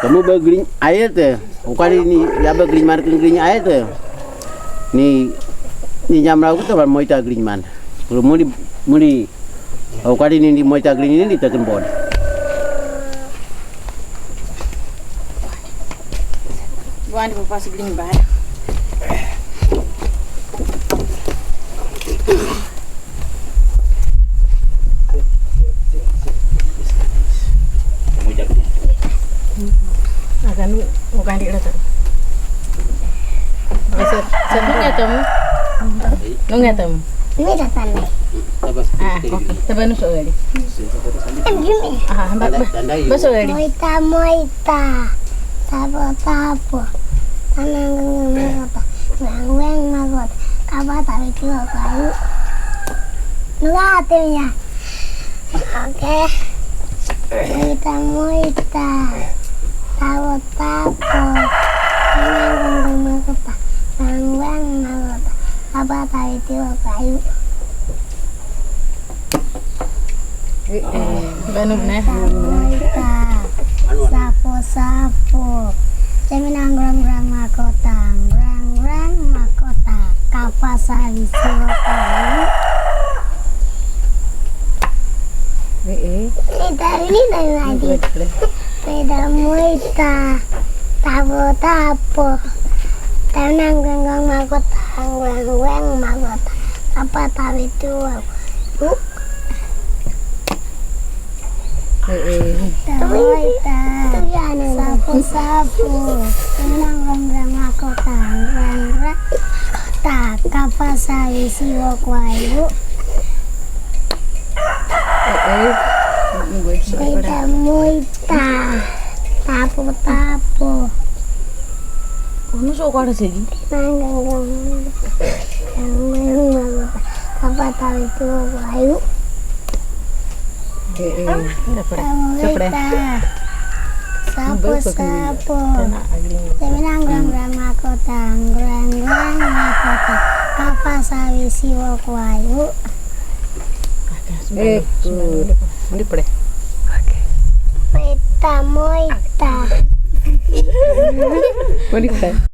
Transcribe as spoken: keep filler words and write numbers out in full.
Kamu ba giriñ aye te. Ukali ni ya ba giriñ man, giriñ aye te. Ni, ni nyam raw kita ba moita giriñ man. Muli, muli, ukali ni di moita giriñ ni di tekin bod. Buan di papa si giriñ ba. Akan, bukan di kereta. Nunga tamu? Nunga tamu? Mira, tanda. Ah, okay. Tabanus ugali. Ah, ba, ba, baso ugali. Moita, moita. Tapo, tapo. Tanang, ngapa? Weng, weng, magot. Kapa, tabi, tiwa, kayu. Nunga tamu ya. Okay. Moita, moita. Tapo, tapo. Tanang, ngapa? Weng, weng, magot. Kapa, tabi, tiwa, kayu. Eh, eh, banub na. Moita, moita. Sapo, sapo. Kami nang grang-grang makota, grang-grang makota. Kapa, sabi, siwa, kayu. Eh, eh. Ini tadi ini tadi lagi. Moita, moita. Tapo, tapo. Kami nang grang-grang makota, grang-grang makota. Kapa, tabi, tiwa, kayu. Eh, eh. Moita, moita. Sapo, sapo. Kami nang grang-grang makota, grang-grang. Ta, kapa, sabi, siwa, kayu. Eh, eh. Moita, moita. Tapo, tapo. Ano sa ukara sigi? Nang grang-grang. Grang-grang makota. Kapa, tabi, tiwa, kayu. Eh, eh, dapat. Dapat. Moita. Sapo, sapo. Kami nang grang-grang makota, grang-grang makota. Kapa, sabi, siwa, kayu. Eh, hindi pala. Moita, moita. Hindi pala.